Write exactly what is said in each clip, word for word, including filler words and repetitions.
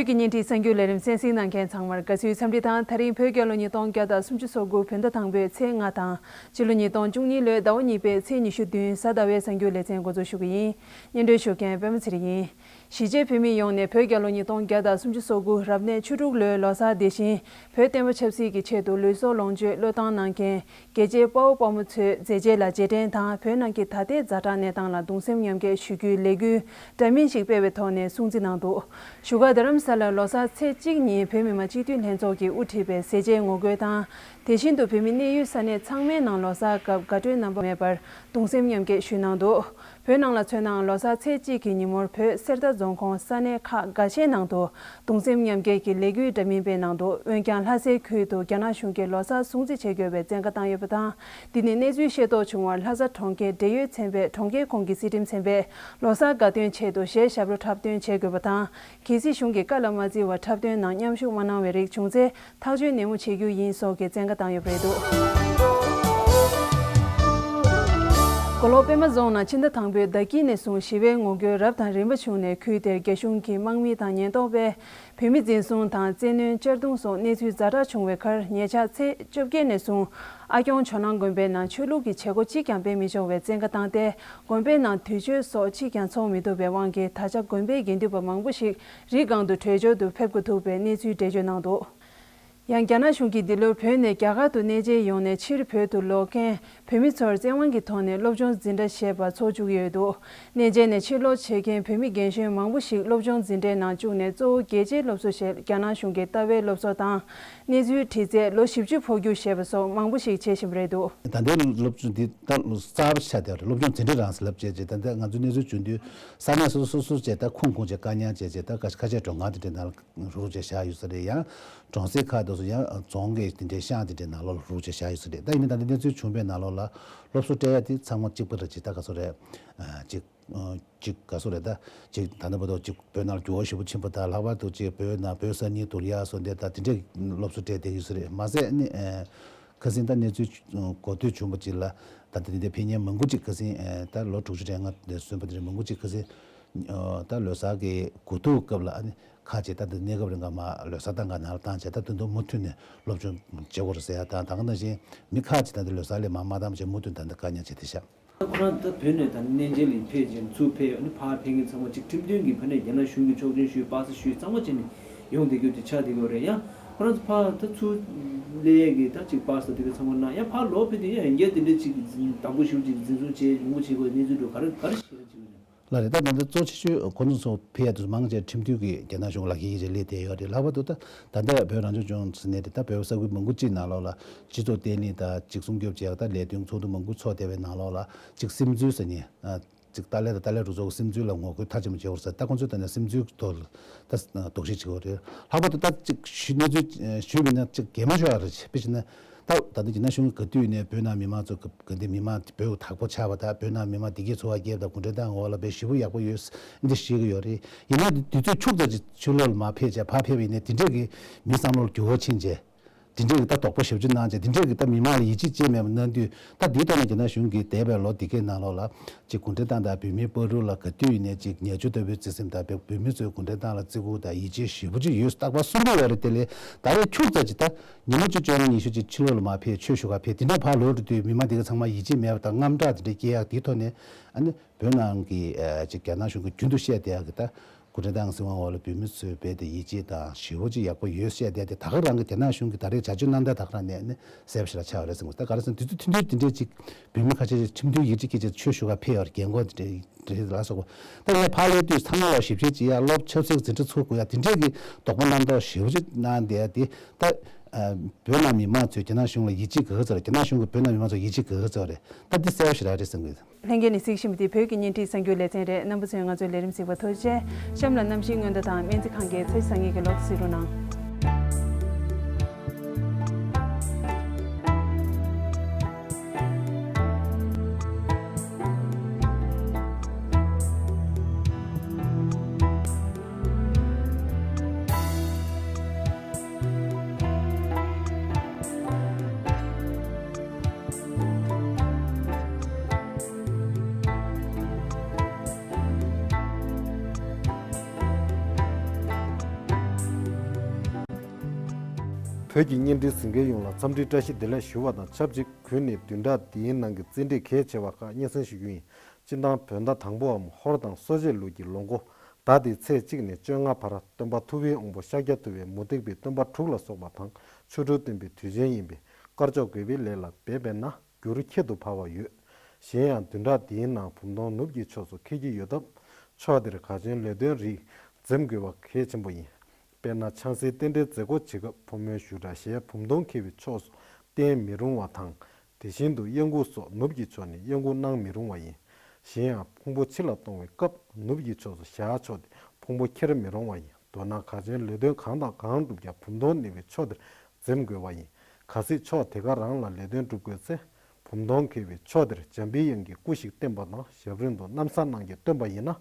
བོད་ཀྱི་བརྙན་འཕྲིན་གསར་འགྱུར་ལས་རིམ་གསན་གཟིགས་གནང་མཁན་ཚང་མར་དགའ་བསུའི་འཚམས་འདྲི་དང་། ད་རིང་བོད་རྒྱལ་ལོ་ཉིས་སྟོང་བརྒྱ་དང་སུམ་ཅུ་སོ་དགུ་བོད་ཟླ་དང་པོའི་ཚེས་ལྔ་དང་། སྤྱི་ལོ་ཉིས་སྟོང་བཅུ་གཉིས་ལོའི་ཟླ་བ་གཉིས་པའི་ཚེས་ཉི་ཤུ་བདུན་གཟའ་ཟླ་བའི་གསར་འགྱུར་ལེ་ཚན་འགོ་འཛུགས་ཞུ་གི་ཡིན། སྙན་སྒྲོན་ཞུ་མཁན་པད་མ་ཚེ་རིང་ཡིན། གཞིས་བྱེས་བོད་མི་ཡོངས་ནས་བོད་རྒྱལ་ལོ་ཉིས་སྟོང་བརྒྱ་དང་སུམ་ཅུ་སོ་དགུ་རབ་གནས་ཆུ་འབྲུག་ལོའི་ལོ་གསར་དེ་བཞིན། བོད་བསྟན་པ་ཆབ་སྲིད་ཀྱི་ཆེད་དུ་ལུས་སྲོག་ལོངས་སྤྱོད་བློས་བཏང་གནང་མཁན་རྒྱལ་གཅེས་དཔའ་བོ་དཔའ་མོ་ཚོའི་མཛད་རྗེས་ལ་རྗེས་དྲན་དང་། བོད་ནང་གི་ད་ལྟའི་ཛ་དྲག་གནས་སྟངས་ལ་གདུང་སེམས་མཉམ་སྐྱེད་ཞུ་རྒྱུའི་ལས་འགུལ་འདྲ་མིན་ཞིག་སྤེལ་བའི་ཐོག་ནས་སྲུང་བརྩི་གནང་འདུག་བཞུགས་སྒར་རྡ་རམ་ས་ལར་ལོ་གསར་ཚེས་གཅིག་ཉིན་བོད་མི་མང་སྤྱི་འཐུས་ལྷན་ཚོགས་ཀྱིས་དབུ་ཁྲིད་པའི་ཟས་བཅད་ངོ་རྒོལ་དང་། དེ་བཞིན་དུ་བོད་མི་གནས་ཡུལ་ས་གནས་ཚང་མའི་ནང་ལོ་གསར་སྐབས་དགའ་སྤྲོའི་རྣམ་པ་མེད་པར་གདུང་སེམས་མཉམ་སྐྱེད་ཞུས་གནང་འདུག་བོད་ནང་ལ་མཚོན་ནའང་ལོ་གསར་ཚེས་གཅིག་གི་ཉིན་མོར་བོད་གསེར་རྟ་རྫོང་ཁོངས་ས་གནས་ཁག་འགའ་ཤས་ནང་དུ་གདུང་སེམས་མཉམ་སྐྱེད་ཀྱི་ལས་འགུལ་འདྲ་མིན་སྤེལ་གནང་འདུག་འོན་ཀྱང་ལྷ་སའི་ཁུལ་དུ་རྒྱ་ནག་གཞུང་གིས་ལོ་གསར་སྲུང་བརྩི་བྱེད་དགོས་པའི་བཙན་བཀའ་བཏང་ཡོད་པ་དང་། འདི་ནི་གནས་ཚུལ་ཤེས་རྟོགས་བྱུང་བར་ལྷ་ས་གྲོང་ཁྱེར་འབྲེལ་ཡོད་ཚན་པས་གྲོང་ཁྱེར་ཁོངས་ཀྱི་སྲིད་ཁྲིམས་ཚན་པས་ལོ་གསར་དགའ་སྟོན་ཆེད་དུ་གཞས་ཞབས་བྲོ་འཁྲབ་སྟོན་བྱེད་དགོས་པ་དང་། གལ་སྲིད་གཞུང་གིས་བཀའ་ལ་མ་བརྩི་བར་འཁྲབ་སྟོན་ནང་མཉམ་ཞུགས་མ་གནང་བའི་རིགས་བྱུང་ཚེ། ཐག་གཅོད་ནན་མོ་བྱེད་རྒྱུ་ཡིན་སོགས་ཀྱི་བཙན་བཀའ་བཏང་ཡོད་པ་རེད་འདུག་མགོ་ལོག་པད་མ་རྫོང་ནང་ཕྱི་ཟླ་དང་པོའི་ཟླ་དཀྱིལ་ནས་བཟུང་ཞི་བའི་ངོ་རྒོལ་རབ་དང་རིམ་པ་བྱུང་ནས། ཁུལ་དེར་རྒྱ་གཞུང་གི་དམག་མི་དང་ཉེན་རྟོག་པས་བོད་མི་འཛིན་བཟུང་དང་བཙན་གནོན་གཅར་རྡུང་སོགས་གནས་ཚུལ་ཛ་དྲག་བྱུང་བའི་ཁར། ཉེ་ཆར་ཚེས་བཅོ་བརྒྱད་ནས་བཟུང་ཨ་སྐྱོང་ཇོ་ནང་དགོན་པའི་ནང་ཆོས་ལུགས་ཀྱི་བྱེད་སྒོ་གཅིག་ཀྱང་སྤེལ་མི་ཆོག་པའི་བཙན་བཀའ་བཏང་སྟེ། དགོན་པའི་ནང་དུས་མཆོད་སོགས་གཅིག་ཀྱང་འཚོགས་མི་ཐུབ་པའི་དབང་གིས། ད་ཆ་དགོན་པའི་དགེ་འདུན་པ་མང་པོ་ཞིག་རི་སྒང་དུ་བྲོས་བྱོལ་དུ་ཕེབས་དགོས་ཐུག་པའི་གནས་ཚུལ་འགྲེལ་བརྗོད་གནང་འདུག་ཡང་རྒྱ་ནག་གཞུང་གིས་འདི་ལོར་བོད་ནས་རྒྱ་གར་དུ་གནས་མཇལ་ཡོང་ནས་ཕྱིར་བོད་དུ་ལོག་མཁན་བོད་མི་ཚོར་བཙན་དབང་གི་ཐོག་ནས་སློབ་སྦྱོང་འཛིན་གྲྭ་ཞེས་པ་འཚོགས་བཅུག་ཡོད་འདུག་གནས་མཇལ་ནས་ཕྱིར་ལོག་བྱེད་མཁན་བོད་མི་རྒན་གཞོན་མང་པོ་ཞིག་སློབ་སྦྱོང་འཛིན་གྲྭའི་ནང་བཅུག་ནས། གཙོ་བོ་རྒྱལ་གཅེས་སློབ་གསོ་ཞེས་རྒྱ་ནག་གཞུང་གི་ལྟ་བའི་སློབ་གསོ་དང་། གནས་ཚུལ་དྲི་རྩད་ལོ་བཞི་བཅུ་འཕོ་རྒྱུ་ཞེས་པ་སོགས་མང་པོ་ཞིག་བྱེད་བཞིན་པ་རེད་འདུག་ད་ལྟའི་སློབ་སྦྱོང་འདི་ད་གསར་པ་ཆགས་བསྡད་པ་རེད། སློབ་སྦྱོང་འཛིན་གྲྭ་རང་ཟེར་ལབ་བྱས་རྗེས། ད་ལྟ་ང་ཚོའི་གནས་ཚུལ་བྱུང་དུས་ས་གནས་སོ་སོ་སོ་སོ་བྱས། ད་ཁུངས་ཁུངས་བྱས་བཀའ་ཉར་བྱས་རྗེས། ད་ཁ་ཁ་ཤས་མགྲོན་ཁང་དེ་འདྲའི་ནང་ལ་རུག་བྱས་བཞག་ཡོད་ས་རེད། ཡང་གྲོང་གསེབ་ཁག་དེ་ཚོ་ཡང་རྫོང་གི་དེ་འདྲའི་ཤང་དེ་འདྲའི་ནང་ལོགས་ལ་རུག་བྱས་བཞག་ཡོད་ས་རེད། ད་ཡིན་ན་ད་ལྟ་གནས་ཚུལ་བྱུང་བའི་ནང་ལོགས་ལ་སློབ་གསོ་སྤྲད་ཡ་དེ་ཚང་མ་གཅིག་པ་རེད། ཅིག་ད་ག་ཚོད་རེད། ཅིག་ཅིག་ག་ཚོད་རེད། ད་ཅིག་ད་ལྟ་བར་དུ་ཅིག་བོད་ནང་ལ་འགྱུར་བ་ཞེ་པོ་ཕྱིན་པ་དང་། ལྷག་པར་དུ་ཅིག་བོད་ནང་བོད་གསར་རྙིང་བསྡུར་ཡ་སོགས་འདི་ད་དེ་འདྲའི་སློབ་གསོ་སྤྲད་བསྡད་ཡོད་ས་རེད། མ་ཟད་ནི་ཁ་སང་ད་གནས་ཚུལ་གོ་ཐོས་བྱུང་བ་ཅིག་ལ། ད་ལྟ་དེ་འདྲའི་ཕེབས་མཁན་མང་པོ་ཅིག་ཁ་སང་ད་ལོ་དྲུག་ཅུ་རེ་ལྔ་ནས་སོན་པ་དེ་འདྲའི་མང་པོ་ཅིག་ཁ་སང་ད་ལོ་གསར་གྱི་འགོ་ཐུག་སྐབས་ལ་ཨ་ནི་ཁ་ཅིག་ད་ལྟ་གནས་སྐབས་རིང་ག་མར་ལོ་གསར་གཏོང་ག་ནང་ལ་བཏང་བྱས། ད་དུང་དུ་མུ་མཐུད་ནས་སློབ་སྦྱོང་བྱེད་དགོས་རེད་ཟེར་ཡ་དང་། ད་ག་ནང་བཞིན་མི་ཁ་ཅིག་ད་ལྟ་ལོ་གསར་ལ་མར་མ་བཏང་བྱས་མུ་མཐུད་ད་ལྟ་བཀའ་ཉར་བྱས་བསྡད་ཤག་ཁོ་རང་ད་བོད་ནས་ད་གནས་མཇལ་ལ་ཕེབས་ཀྱིན་ཚུར་ཕེབས། ཨ་ནི་ཕར་ཕེབས་མཁན་ཚང་མ་ཅིག་ཁྲིམས་མཐུན་གྱི་ཕ་ནས་རྒྱ་ནག་གཞུང་གིས་ཆོག་མཆན་ཞུས། པ་སི་ཞུས། གཙང་མ་བྱས་ནས་ཡོང་བསྡད་རྒྱུ་དེ་ཆགས་བསྡད་ཀྱི་ཡོད་རེད། ཡང་ཁོ་རང་ཚོ་ཕར་ད་ཚུར་སླེབས་ཡས་ཀྱི་ད་ཅིག་པ་སི་དེ་ག་ཚང་མ་གནང་། ཡང་ཕར་ལོག་ཕེབས་དུས་ཡང་ཡང་བསྐྱར་དེ་འདྲ་ཅིག་དང་པོ་ཞུ་ཅིག་འཛིན་བཟུང་བྱས་ཡོང་གི་བྱེད་དགོས་གནས་ཚུལ་འགྲོ་ག་རེ་ག་རེ་ཞིག་རེད་ཅིག་ཡོད་ན། ལགས་རེད། ད་ད་ལྟ་གཙོ་ཆེ་ཤོས་ཁོ་ཚོ་ཚོ་ཕེབས་ཡ་དུས་མང་ཆེ་ཁྲིམས་མཐུན་གྱི་རྒྱ་ནག་གཞུང་ལ་ཡིད་ཆེས་ལས་བསྡད་ཡོད་རེད། ལྷག་པར་དུ་ད་ད་ལྟ་བོད་རང་སྐྱོང་ལྗོངས་ཟེར་ནས་དེ་ད་བོད་ས་ཁུལ་མང་པོ་ཅིག་ནང་ལོགས་ལ་སྤྱི་ཚོགས་བརྟན་ལྷིང་དང་ཅིག་སྲུང་སྐྱོབ་བྱེད་ཡག་ད་ལས་དོན་ཚོགས་འདུ་མང་པོ་ཚོགས་བསྡད་པའི་ནང་ལོགས་ལ་ཅིག་སིམ་འཛུལ་ཟེར་ནས་ཅིག་ཏཱ་ལའི་དང་ཏཱ་ལའི་རུ་ཚོགས་ཀྱི་སིམ་འཛུལ་ལ་ངོ་རྒོལ་མཐའ་ཆེན་པོ་བྱེད་དགོས་རེད་ཟེར། ད་ཁོ་ཚོས་ད་ནས་སིམ་འཛུལ་ཐོག་ལ་ད་དོགས་གཞི་བྱེད་དགོས་རེད། ལྷག་པར་དུ་ད་ཅིག་ཞུ་གནས་ཚུལ་ཞུས་པ་ཡིན་ན་ཅིག་གལ་མ་ཤོར་ཡག་རེད། དཔེ་བྱས་ན། ད་ད་ལྟ་རྒྱ་ནག་གཞུང་གིས་ག་དུས་ནས་བོད་ནང་མི་མང་ཚོ་ག་ག་འདི་མི་མང་བོད་དག་པོ་ཆགས་པ་དང་། བོད་ནང་མི་མང་བདེ་སྐྱིད་འཚོ་བ་སྐྱེལ་བ་དང་། གུང་ཁྲན་ཏང་འོག་ལ་དཔེ་ཞེ་པོ་ཡག་པོ་ཡོད་འདི་བཤད་ཀྱི་ཡོད་རེད། ཡིན་ནའི་དུས་ཚོད་འཁྱུག་ཙམ་ཅིག་ཕྱི་ལོགས་ལ་མར་ཕེབས་བྱས་ཕར་ཕེབས་པ་ཡིན་ནའི་དེ་འདྲས་ཀྱི་མི་བསམ་བློར་འགྱུར་བ་ཕྱིན་བྱས། དེ་འདྲས་ཀྱི་ད་དོགས་པ་ཞེ་པོ་ཅིག་གནང་བྱས། དེ་འདྲས་ཀྱི་ད་མི་མང་ལ་ཡིད་ཆེས་ཅན་མེད་པ་གནང་དུས། ད་འདིའི་ཐོག་ནས་རྒྱ་ནག་གཞུང་གིས་འདས་པའི་ལོ་འདི་གའི་ནང་ལོགས་ལ་ཅིག་གུང་ཁྲན་ཏང་དང་བོད་མིའི་བར་དུ་ལ་ག་དུས་ཡིན་ནའི་ཅིག་ཉེས་སྤྱོད་ལྟ་བུའི་བརྩེ་སེམས་དང་། བོད་མི་ཚོས་གུང་ཁྲན་ཏང་ལ་བརྩི་བཀུར་དང་ཡིད་ཆེས་ཞེ་པོ་ཅིག་ཡོད་རྟག་པར་གསུང་གི་ཡོད་རེད། དེ་ལས་ད་རེས་འཁྱུག་ཙམ་ཅིག་ད་ཉིན་མོ་བཅུ་བཅོ་ལྔ་ཉི་ཤུ་ཅིག་ཕྱི་ལོགས་ལ་མར་ཕེབས་ཆོས་ཞུ་ག་ཕེབས། དེ་འདྲ་ཕར་ལོག་འགྲོ་དུས་མི་མང་དེ་ག་ཚང་མ་ཡིད་ཆེས་མེད་པ་དང་དངངས་སྐྲག་དེ་འདྲ་སྐྱེ་ཡག་དེའི་ཐོག་ནས། ཨ་ནི་བོད་ནང་གི་ཨ་ཅིག་རྒྱ་ནག་གཞུང་གིས་རྒྱུན་དུ་བཤད་བསྡད་ཡག་གི་ད་གུང་ཁྲན་ཏང་སྲིད་དབང་འོག་ལ་བོད་མི་ཚོས་རྦད་དེ་ཡིད་ཆེས་དང་ཞེ་པོ་ཅིག་ཡག་པོ་ཡོད་བཤད་བསྡད་དེ། ད་ག་རང་གི་རྒྱ་ནག་གཞུང་གིས་ད་རེས་བྱ་སྤྱོད་གནང་སྟངས་ད་ག་རང་ནས་ནི་གསལ་པོ་ཞེ་དྲག་ཆགས་པ་རེད་བསམ་གི། ད་ག་རེ་ཟེར་ན་དུས་ཚོད་ཐུང་ཐུང་དེ་འདྲས་ཅིག་བོད་མི་ཁ་ཤས་ཤིག་ཁྲིམས་མཐུན་ཡིག་ཆ་སྐྱེལ་བྱས་ཆོས་ཞུ་ག་ཕེབས་ཡོད་རེད། རྒན་རྒོན་དེ་འདྲས་རེད་ལ་སོགས་པ། ད་ཡང་ཕར་སླེབས་དུས་ཚང་མ་ལ་ཞིབ་བཤེར་བྱེད་ཡ། སློབ་ཆབ་སྲིད་འཛིན་གྲྭ་ཚུགས་དགོས་ཡ། དེ་འདྲས་ཀྱི་དོགས་པ་རྣམ་རྟོག་ཞེ་པོ་ཅིག་གནང་བསྡད་ཡ་དེ། ད་ཨ་བོད་ནང་མི་མང་ཚོས་རྒྱ་ནག་གཞུང་ལ་ཡིད་ཆེས་ག་ག་ཚོད་རེད། རྒྱ་ནག་གཞུང་གིས་བོད་ནང་མི་མང་ཚོར་ཡིད་ཆེས་ག་ག་ཚོད་རེད། ད་འདི་གསལ་པོ་ཞེ་དྲག་རེད་བསམ་གི། ལྷན་རྒྱས་ནས་གཟིགས་བཞིན་པ་འདི་བོད་ཀྱི་བརྙན་འཕྲིན་གསར་འགྱུར་ལེ་ཚན་རེད། རྣམ་པ་ཚོས་ང་ཚོའི་ལས་རིམ་གཟིགས་པར་ཐུགས་རྗེ་ཆེ། གཤམ་ལ་གནམ་གཤིས་སྔོན་བརྡ་དང་སྨན་རྩིས་ཁང་གི་ཚོད་བྱང་ངེས་ཀྱི་ལོག་གཟིགས་རོགས་གནང་། བོད་ཀྱི་བརྙན་འཕྲིན་གཟིགས་མཁན་ཡོངས་ལ་འཚམས་འདྲིའི་བཀྲ་ཤིས་བདེ་ལེགས་ཞུ་བ་དང་ཆབས་ཅིག་གུས་ནས་བདུན་ཕྲག་འདིའི་ནང་གི་བཅར་འདྲི་གལ་ཆེ་བ་ཁག་སྙན་སེང་ཞུ་རྒྱུ་ཡིན། སྤྱིར་བཏང་བོད་ཟླ་དང་པོའམ་ཧོར་དང་སོ་ཤའི་ལུགས་ཀྱི་ལོ་འགོ་ཟླ་འདིའི་ཚེས་གཅིག་ནས་བཅོ་ལྔ་བར་སྟོན་པ་ཐུབ་པའི་དབང་པོ་ཤཱཀྱ་ཐུབ་པས་མུ་སྟེགས་པའི་སྟོན་པ་དྲུག་ལ་སོགས་པ་དང་ཆོ་འཕྲུལ་སྟོན་པའི་དུས་ཆེན་ཡིན་པས། དཀར་ཕྱོགས་དགེ་བའི་ལས་ལ་འབད་པས་ན། འགྱུར་ཁྱད་དུ་འཕགས་པ་ཡོད། གཞན་ཡང་བདུན་ཕྲག་འདིའི་ནང་བུམ་སྟོང་ནུབ་ཀྱི་ཕྱོགས་སུ་འཁེལ་གྱི་ཡོད་སྟབས། ཕྱོགས་དེར་གལ་ཆེན་ལས་དོན་རིགས་འཛེམ་དགོས་པ་གལ་ཆེན་པོ་ཡིན། དཔེར་ན་ཆང་སའི་རྟེན་འབྲེལ་མཛད་སྒོ་བྱེད་སྐབས་ཕོ་མོའི་བཞུགས་གྲལ་ཞལ་བུམ་སྟོང་འཁེལ་བའི་ཕྱོགས་སུ་བསྟན་མི་རུང་བ་དང་། དེ་བཞིན་དུ་གཡང་འགུགས་སོགས་ནུབ་ཀྱི་ཕྱོགས་ནས་གཡང་འགུགས་གནང་མི་རུང་བ་ཡིན། གཞན་ཡང་ཕུང་པོ་ཕྱི་ལ་གཏོང་བའི་སྐབས་ནུབ་ཀྱི་ཕྱོགས་སུ་ཞལ་ཕྱོགས་ཏེ་ཕུང་པོ་འཁྱེར་མི་རུང་བ་ཡིན། མདོར་ན་གལ་ཆེན་ལས་དོན་གང་དང་གང་བསྒྲུབ་ཀྱང་བུམ་སྟོང་གནས་པའི་ཕྱོགས་དེར་འཛེམ་དགོས་པ་ཡིན། གལ་སྲིད་ཕྱོགས་དེ་ག་རང་ལ་ལས་དོན་སྒྲུབ་དགོས་ཚེ། བུམ་སྟོང་འཁེལ་བའི་ཕྱོགས་དེར་འཇམ་པའི་དབྱངས་ཀྱི་སྐུ་ཞིག་བསྟན་པ་དང་ཞབས་རིམ་དུ་གནམ་ས་ནང་གི་སྟོན་པ་ཡིན་ན།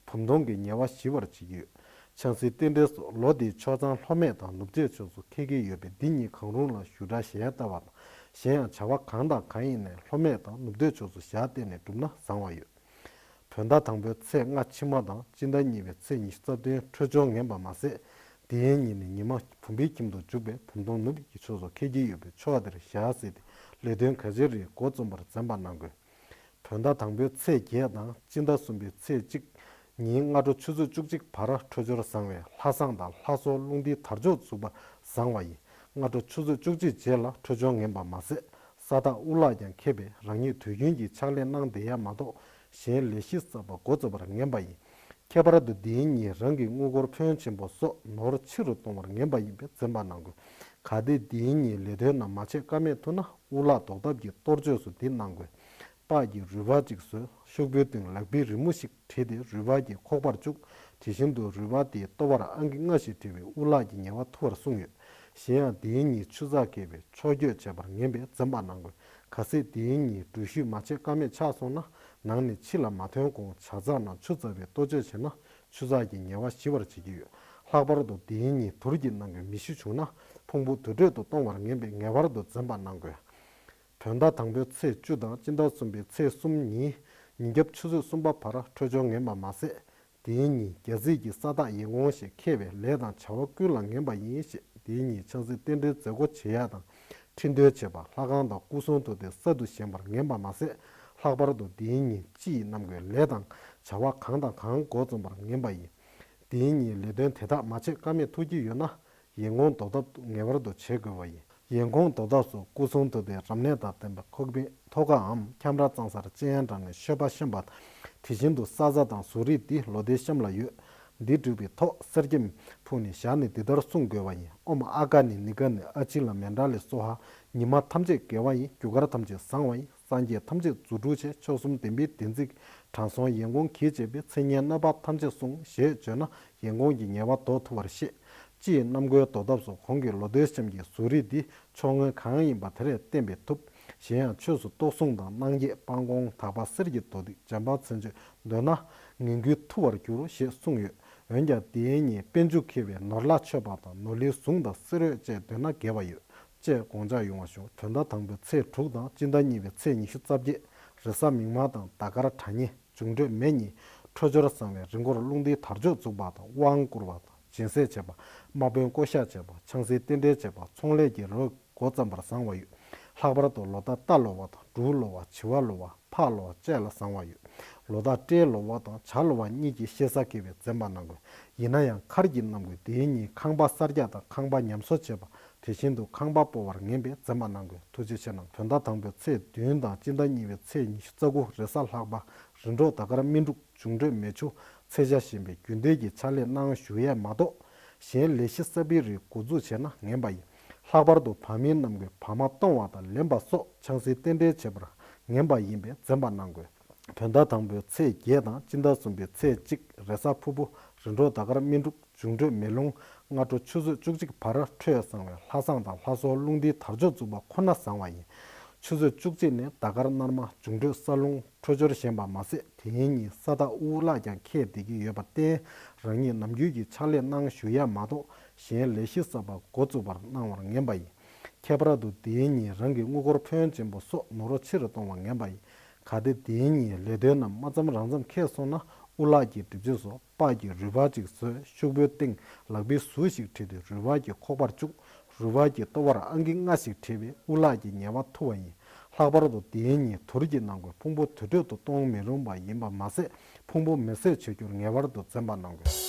བུམ་སྟོང་གི་ཉེ་བ་ཞི་བར་བྱེད་ཀྱི་ཡོད། ཆང་སའི་རྟེན་འབྲེལ་སོགས་ལོ་དེའི་ཕྱོགས་གཙང་ལྷོ་སྨད་དང་ནུབ་བྱེད་ཕྱོགས་སུ་འཁེལ་གྱི་ཡོད་པས། འདི་གཉིས་གང་རུང་ལ་བཞུགས་གྲལ་ཞལ་བལྟ་བ་དང་། གཞན་ཡང་བྱ་བ་གང་དང་གང་ཡིན་ནའི་ལྷོ་སྨད་དང་ནུབ་བྱེད་ཕྱོགས་སུ་ཞལ་བལྟས་ནས་བསྒྲུབས་ན་བཟང་བ་ཡོད། བོད་ཟླ་དང་པོའི་ཚེས་ལྔ་ཕྱི་མ་དང་སྤྱི་ཟླ་གཉིས་པའི་ཚེས་ཉི་ཤུ་རྩ་བདུན་འཕྲོད་སྦྱོར་ངན་པ་མ་ཟད། དེའི་ཉིན་ནི་ཉི་མ་བུམ་པའི་ཁྱིམ་དུ་འཇུག་པས་བུམ་སྟོང་ནུབ་ཀྱི་ཕྱོགས་སུ་འཁེལ་གྱི་ཡོད་པའི་ཕྱོགས་དེར་ཞལ་གཟིགས་ཏེ་ལས་དོན་གལ་ཆེ་རིགས་འགོ་རྩོམ་པར་འཛེམ་པ་གནང་དགོས། བོད་ཟླ་དང་པོའི་ཚེས་བརྒྱད་དང་སྤྱི་ཟླ་གསུམ་པའི་ཚེས་གཅིག་ཉིན་སྔ་དྲོ་ཆུ་ཚོད་བཅུ་གཅིག་བར་འཕྲོད་སྦྱོར་བཟང་བས་ལྷ་བསང་དང་ལྷ་གསོལ་རླུང་རྟའི་དར་ལྕོག་འཛུགས་པ་བཟང་བ་ཡིན། སྔ་དྲོ་ཆུ་ཚོད་བཅུ་གཅིག་རྗེས་ལ་འཕྲོད་སྦྱོར་ངན་པ་མ་ཟད། ས་བདག་དབུ་ལག་ཀྱང་ཁེབས་པས་རང་ཉིད་དུས་རྒྱུན་གྱི་ཕྱག་ལས་གནང་བསྡད་ཡ་མ་གཏོགས་གཞན་ལས་གཞི་གསར་པ་འགོ་བཙུགས་པར་ངན་པ་ཡིན། ཁྱད་པར་དུ་འདིའི་ཉིན་རང་གི་དངུལ་སྒོར་ཕོན་ཆེན་པོ་སོགས་ནོར་ཆེ་རུ་གཏོང་བར་ངན་པ་ཡིན་པས་འཛེམ་པ་གནང་དགོས། གལ་ཏེ་འདིའི་ཉིན་ལས་དོན་རྣམས་མ་བྱེད་ཀ་མེད་ཐུག་ན་དབུ་ལག་བཟློག་ཐབས་ཀྱི་གཏོར་ཆོས་སུ་འདི་གནང་དགོས། སྤགས་ཀྱི་རུས་སྦལ་གཅིག་བཟོས། ཤོག་བུའི་སྟེང་ལག་པའི་རི་མོ་ཞིག་བྲིས་ཏེ་རུས་སྦལ་གྱི་ཁོག་པར་བཅུག་དེ་བཞིན་དུ་རུས་སྦལ་དེའི་ལྟོ་བར་ཨང་ཀི་ལྔ་ཞེས་བྲིས་པའི་དབུ་ལག་གི་ཉེ་བ་ཐུབ་པར་གསུངས་ཡོད། གཞན་ཡང་དེའི་ཉིན་ཆུ་ཚགས་འཁེལ་བས་ཕྱོགས་བསྐྱོད་བྱེད་པར་ངན་པས་འཛེམ་པ་གནང་དགོས། གལ་སྲིད་དེའི་ཉིན་འགྲུལ་བཞུད་མ་བྱེད་ཀ་མེད་ཆགས་སོང་ན་ནང་ནས་ཕྱི་ལ་མ་ཐོན་གོང་ཇ་ཚགས་ནང་ཆུ་བཙགས་པའི་ལྟོ་ཆས་བྱས་ན་ཆུ་ཚགས་ཀྱི་ཉེ་བ་ཞི་བར་བྱེད་ཀྱི་ཡོད། ལྷག་པར་དུ་དེའི་ཉིན་དུར་གྱི་ནང་གི་མེ་ཤི་བྱུང་ན་ཕུང་པོ་དུར་ཁྲོད་དུ་གཏོང་བར་ངན་པས་ངེས་པར་དུ་འཛེམ་པ་གནང་དགོས། བོད་ཟླ་དང་པོའི་ཚེས་བཅུ་དང་སྤྱི་ཟླ་གསུམ་པའི་ཚེས་གསུམ་ཉིན་ཉིན་རྒྱབ་ཆུ་ཚོད་གསུམ་པ་བར་འཕྲོད་སྦྱོར་ངན་པ་མ་ཟད། དེའི་ཉིན་རྒྱལ་སྲིད་ཀྱི་ས་བདག་ཡིན་གོང་ཞེས་ཁེལ་བས་ལས་དང་བྱ་བ་ཀུན་ལ་ངན་པ་ཡིན་ཞེས་དེའི་ཉིན་ཆང་སའི་རྟེན་འབྲེལ་མཛད་སྒོ་བྱེད་ཡ་དང་ཁྲི་འདོན་བྱེད་པ་ལྷ་ཁང་དང་སྐུ་གསུང་ཐུགས་རྟེན་གསར་དུ་བཞེངས་པར་ངན་པ་མ་ཟད། ལྷག་པར་དུ་དེའི་ཉིན་སྤྱི་ཡི་རྣམ་ཀུན་ལས་དང་བྱ་བ་གང་དང་གང་འགོ་རྩོམ་པར་ངན་པ་ཡིན། དེའི་ཉིན་ལས་དོན་དེ་དག་མ་བྱེད་ཀ་མེད་ཐུག་གི་ཡོད་ན། ཡིན་གོང་བཟློག་ཐབས་ངེས་པར་དུ་བྱེད་དགོས་པ་ཡིན། ཡིན་གོང་བཟློག་ཐབས་སུ་སྐུ་གསུང་ཐུགས་རྟེན་རབ་གནས་དང་ལྡན་པ་ཁོག་པའི་ཐོད་ཁའམ་ཁྱམས་ར་གཙང་སར་སྤྱན་དྲངས་ནས་མཆོད་པ་བཤམས་པ་དང་། དེ་བཞིན་དུ་སཱ་ཙྪ་དང་གཟུགས་རིས་འདི་ལོ་ཟླའི་གཤམ་ལ་ཡོད། འདི་བསྒྲུབས་པའི་ཐོག་གསེར་སྐྱེམས་ཕུལ་ནས་བཞག་ནས་འདི་ལྟར་གསུང་དགོས་པ་ཡིན། ཨོཾ་ཨ་ག་ནི་ནི་ག་ནི་ཨ་ཅི་ལ་མེ་འདྲ་ལེ་སྭཱ་ཧཱ། ཉི་མ་ཐམས་ཅད་དགེ་བ་ཡིན། རྒྱུ་སྐར་ཐམས་ཅད་བཟང་བ་ཡིན། སངས་རྒྱས་ཐམས་ཅད་རྫུ་འཕྲུལ་ཆེ། མཆོག་གསུམ་ལྡན་པའི་བདེན་ཚིག་དྲང་སྲོང་ཡིན་གོང་གིས་བྱས་པའི་མཚན་སྙན་རྣམ་པ་ཐམས་ཅད་སྲུངས་ཞེས་བརྗོད་ན་ཡིན་གོང་གི་ཉེས་པ་བཟློག་ཐུབ་པར་བཤད། སྤྱི་ཡི་རྣམ་ཀུན་བཟློག་ཐབས་སུ་གོང་གི་ལོ་ཟླའི་གཤམ་གྱི་གཟུགས་རིས་འདི་ཕྱོགས་ངོས་གང་ཡིན་པ་དེ་ལས་བསྟན་པས་ཐུབ། གཞན་ཡང་ཆོས་སུ་གཏོགས་སྲུང་དང་སྣང་བརྒྱད་སྤང་སྐོང་དག་པ་གསེར་གྱི་རྡོ་ཏིག་འཇམ་དཔལ་མཚན་བརྗོད་འདོན་ན་ངན་སྐུལ་ཐུབ་པར་འགྱུར་ཞེས་གསུངས་ཡོད། འོན་ཀྱང་དེའི་ཉིན་དཔལ་འབྱོར་མཁས་པའི་ནོར་ལྷ་མཆོད་པ་དང་ནོར་ལྷའི་གཟུངས་དང་གསེར་འོད་བཅས་འདོན་ན་དགེ་བ་ཡོད། ཅེས་དགོངས་འཇགས་ཡོང་བ་ཞུ། བོད་ཟླ་དང་པོའི་ཚེས་དྲུག་དང་སྤྱི་ཟླ་གཉིས་པའི་ཚེས་ཉི་ཤུ་རྩ་བརྒྱད་རེས་གཟའ་མིག་དམར་དང་ཟླ་སྐར་གྲངས་གཉིས་འབྱུང་འཕྲོད་མེ་གཉིས་འཕྲོད་སྦྱོར་བཟང་བས་རི་མགོར་རླུང་རྟའི་དར་ལྕོག་འཛུགས་པ་དང་དབང་བསྐུར་བ་དང་སྦྱིན་སྲེག་བྱེད་པ། དམག་དཔོན་བསྐོ་གཞག་བྱེད་པ། ཆང་སའི་རྟེན་འབྲེལ་བྱེད་པ། ཚོང་ལས་ཀྱི་རོགས་འགོ་བརྩམ་པར་བཟང་བ་ཡོད། ལྷག་པར་དུ་ལོ་ཟླ་རྟ་ལོ་བ་དང་འབྲུག་ལོ་བ་བྱི་བ་ལོ་བ་ཕག་ལོ་བ་བཅས་ལ་བཟང་བ་ཡོད། ལོ་ཟླ་སྤྲེལ་ལོ་བ་དང་བྱ་ལོ་བ་གཉིས་ཀྱིས་ཤེས་བྱ་དགེ་བའི་འཛེམ་པ་གནང་དགོས། ཡིན་ན་ཡང་མཁར་གྱི་རྣམ་ཀུན་དེའི་ཉིན་ཁང་པ་གསར་རྒྱག་དང་ཁང་པ་ཉམས་གསོ་བྱེད་པ། དེ་བཞིན་དུ་ཁང་པ་སྤོ་བར་ངན་པས་འཛེམ་པ་གནང་དགོས། ཐུགས་རྗེ་ཆེ་གནང་། བོད་ཟླ་དང་པོའི་ཚེས་བདུན་དང་སྤྱི་ཟླ་གཉིས་པའི་ཚེས་ཉི་ཤུ་རྩ་དགུ་རེས་གཟའ་ལྷག་པ་རི་འབྲོག་ཟླ་སྐར་སྨིན་དྲུག་འབྱུང་འཕྲོད་མེ་ཆུ་ཚེས་ཆ་ཞེས་པའི་རྒྱུན་ལྡན་གྱི་ཕྱག་ལས་གནང་བཞུགས་ཡས་མ་གཏོགས་གཞན་ལས་གཞི་གསར་པའི་རིགས་འགོ་འཛུགས་བྱས་ན་ངན་པ་ཡིན། ལྷག་པར་དུ་བ་མིན་རྣམས་ཀྱི་བ་མ་གཏོང་བ་དང་ལེན་པ་སོགས་ཆང་སའི་རྟེན་འབྲེལ་བྱེད་པར་ངན་པ་ཡིན་པས་འཛེམ་པ་གནང་དགོས། བོད་ཟླ་དང་པོའི་ཚེས་བརྒྱད་དང་སྤྱི་ཟླ་གསུམ་པའི་ཚེས་གཅིག་རེས་གཟའ་ཕུར་བུ་རི་འབྲོག་ཟླ་སྐར་སྨིན་དྲུག་འབྱུང་འཕྲོད་མེ་རླུང་སྔ་དྲོ་ཆུ་ཚོད་བཅུ་གཅིག་བར་འཕྲོད་བཟང་བས་ལྷ་བསང་དང་ལྷ་གསོལ་རླུང་རྟའི་དར་ལྕོག་འཛུགས་པ་ཁོ་ན་བཟང་བ་ཡིན། ཆུ་ཚོད་བཅུ་གཅིག་ནས་ཟླ་སྐར་སྣར་མ་འབྱུང་འཕྲོད་ས་རླུང་འཕྲོད་སྦྱོར་བཞེངས་པ་མ་ཟད་དེའི་ཉིན་ས་བདག་དབུ་ལག་ཀྱང་ཁེལ་བསྡད་ཀྱི་ཡོད་པར་བརྟེན་རང་ཉིད་ནམ་རྒྱུན་གྱི་ཕྱག་ལས་གནང་བཞུགས་ཡས་མ་གཏོགས་གཞན་ལས་གཞི་གསར་པ་འགོ་བཙུགས་པར་གནང་བར་ངན་པ་ཡིན། ཁྱད་པར་དུ་དེའི་ཉིན་རང་གི་དངུལ་སྒོར་ཕོན་ཆེན་པོ་སོགས་ནོར་ཆེ་རུ་གཏོང་བར་ངན་པ་ཡིན། གལ་ཏེ་དེའི་ཉིན་ལས་དོན་རྣམས་མ་བརྩམས་རང་བརྩམས་འཁེལ་སོང་ན་ དབུ་ལག་གི་སྒྲིབ་བྱེད་བཟོ། པགས་ཀྱི་རུས་སྦལ་ཅིག་བཟོས། ཤོག་བུའི་སྟེང་ལག་པའི་ཟུར་ཞིག་བྲིས་ཏེ་རུས་སྦལ་གྱི་ཁོག་པར་བཅུག་རུས་སྦལ་གྱི་ལྟོ་བར་ཨང་ཀི་ལྔ་ཞིག་བྲིས་པས་དབུ་ལག་གི་ཉེ་བར་ཐུ་བ་ཡིན། ལྷག་པར་དུ་དེའི་ཉིན་དུར་གྱི་ནང་ཁུལ་ཕུང་པོ་དུར་ཁྲོད་དུ་གཏོང་མི་རུང་བ་ཡིན་པ་མ་ཟད། ཕུང་པོ་མེ་བསྲེགས་བྱ་རྒྱུར་ངེས་པར་དུ་འཛེམ་པ་གནང་དགོས།